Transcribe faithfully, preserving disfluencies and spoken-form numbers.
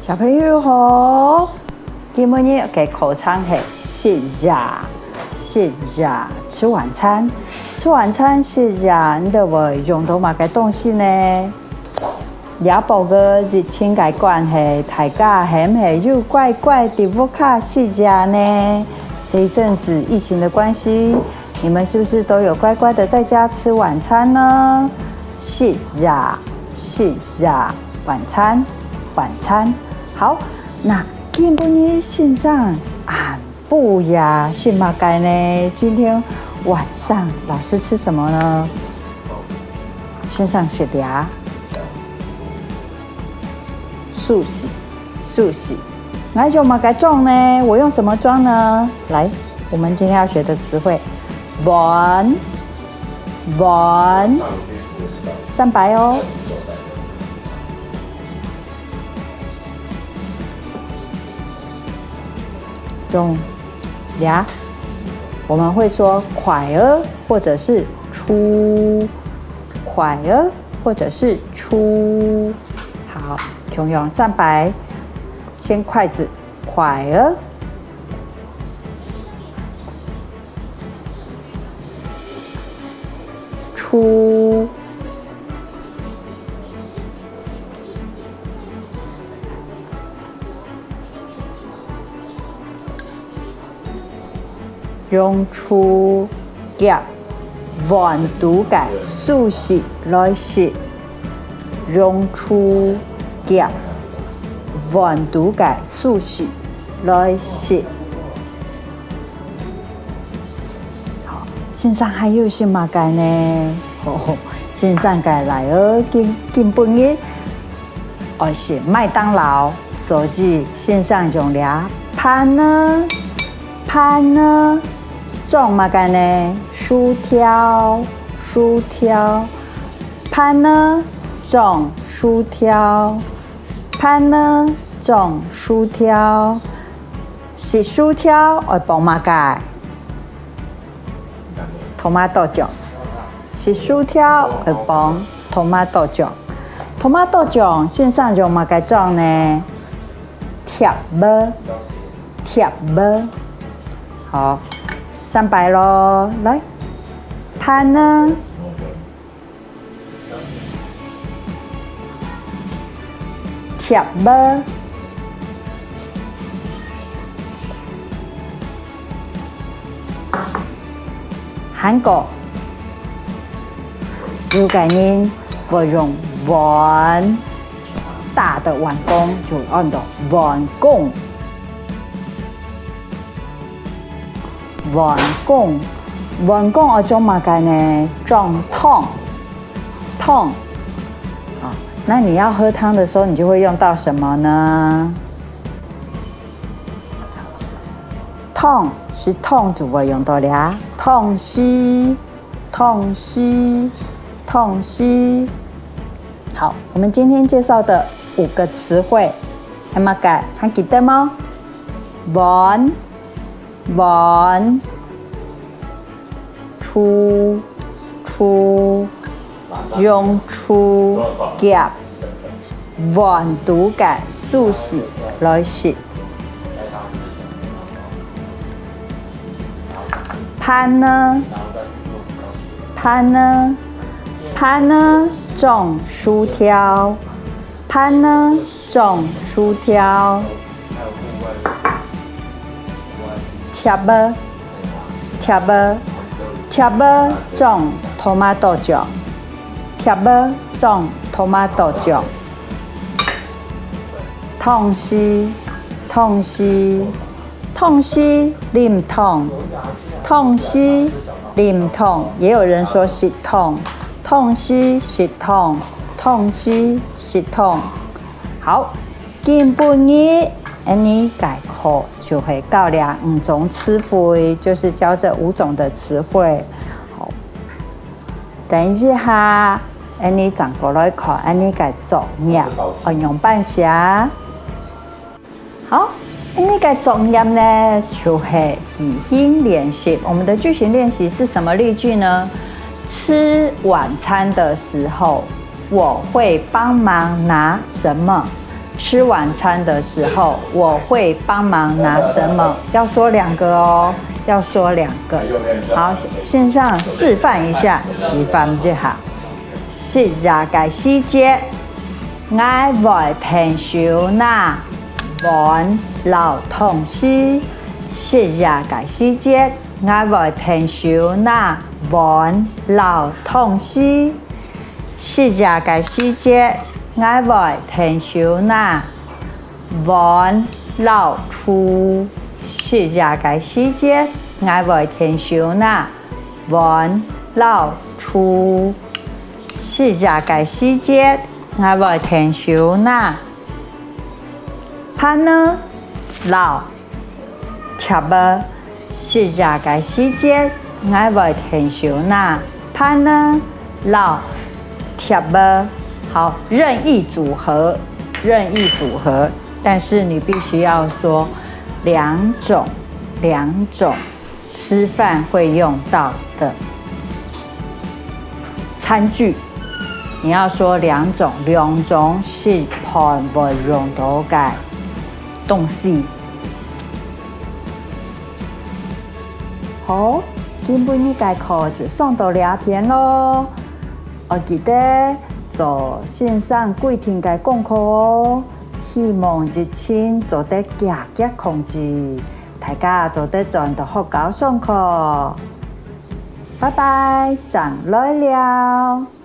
小朋友好，今晡日个課程係食夜，食夜，吃晚餐。吃晚餐食夜，你兜會用到麼个東西呢？這駁个疫情个關係，大家係毋係有乖乖在屋下食夜呢？這一陣子疫情的關係，你們是不是都有乖乖的在家吃晚餐呢？食夜，食夜，晚餐，晚餐。好，那今晡日先生暗晡夜食麼个呢？今天晚上老師吃什麼呢？先生食這壽司，壽司。𠊎用麼个裝呢？我用什麼裝呢？來，我們今天要學的詞彙，碗，碗，三擺哦。用這，我們會說筷仔或者是箸，筷仔或者是箸。好，共樣三擺，先筷子，筷仔，箸，用箸夾碗肚个壽司來食，用箸夾碗肚个壽司來食。好，先生還有食麼个呢？哦，先生个倈仔今，今晡日 愛食麥當勞，所以先生用這盤仔，盤仔裝麼个呢？薯條，薯條，盤仔裝薯條，盤仔裝薯條。食薯條愛傍麼个？ tomato醬。食薯條愛傍tomato醬。tomato醬先生用麼个裝呢？甜仔，甜仔。好，三擺囉，來，盤仔， 甜仔。還過，有个人會用碗，大的碗公就安到碗公。 碗公，碗公愛裝麼个呢？裝湯，湯。啊，那你要喝湯的時候，你就會用到什麼呢？湯，食湯就會用到這，湯匙，湯匙，湯匙。好，我們今天介紹的五個詞彙，還有麼个？還記得嗎？ 碗，碗，箸，箸，用箸夾碗肚个壽司來食。盤仔，盤仔，盤仔裝薯條，盤仔裝薯條。 碟仔，碟仔，碟仔裝tomato醬，碟仔裝tomato醬。湯匙，湯匙，湯匙啉湯，湯匙啉湯，也有人說食湯，湯匙食湯，湯匙食湯。好， 今晡日，𫣆俚个課就係教這五種詞彙，就是教這五種的詞彙。好，等一下，𫣆俚正過來看𫣆俚个作業，愛仰般寫。好，𫣆俚个作業呢，就係句型練習。我們的句型練習是什麼例句呢？吃晚餐的時候， 我會幫忙拿什麼？吃晚餐的時候，我會幫忙拿什麼？要說兩個哦，要說兩個。好，先生示範一下，示範一下。食夜个時節，𠊎會𢯭手拿碗摎湯匙。食夜个時節，𠊎會𢯭手拿碗摎湯匙。食夜个時節，𠊎會𢯭手拿碗摎箸。食夜个時節，𠊎會𢯭手拿碗摎箸。食夜个時節，𠊎會𢯭手拿盤仔摎 碟仔。食夜个時節，𠊎會𢯭手拿盤仔摎碟仔。好，任意組合，任意組合，但是你必須要說兩種，兩種吃飯會用到的餐具。你要說兩種，兩種食飯會用到个東西。好，今晡日个課就上到這片咯。愛記得做先生規定个功課哦。希望疫情做得遽遽控制，大家做得轉到學校上課。拜拜，正來尞。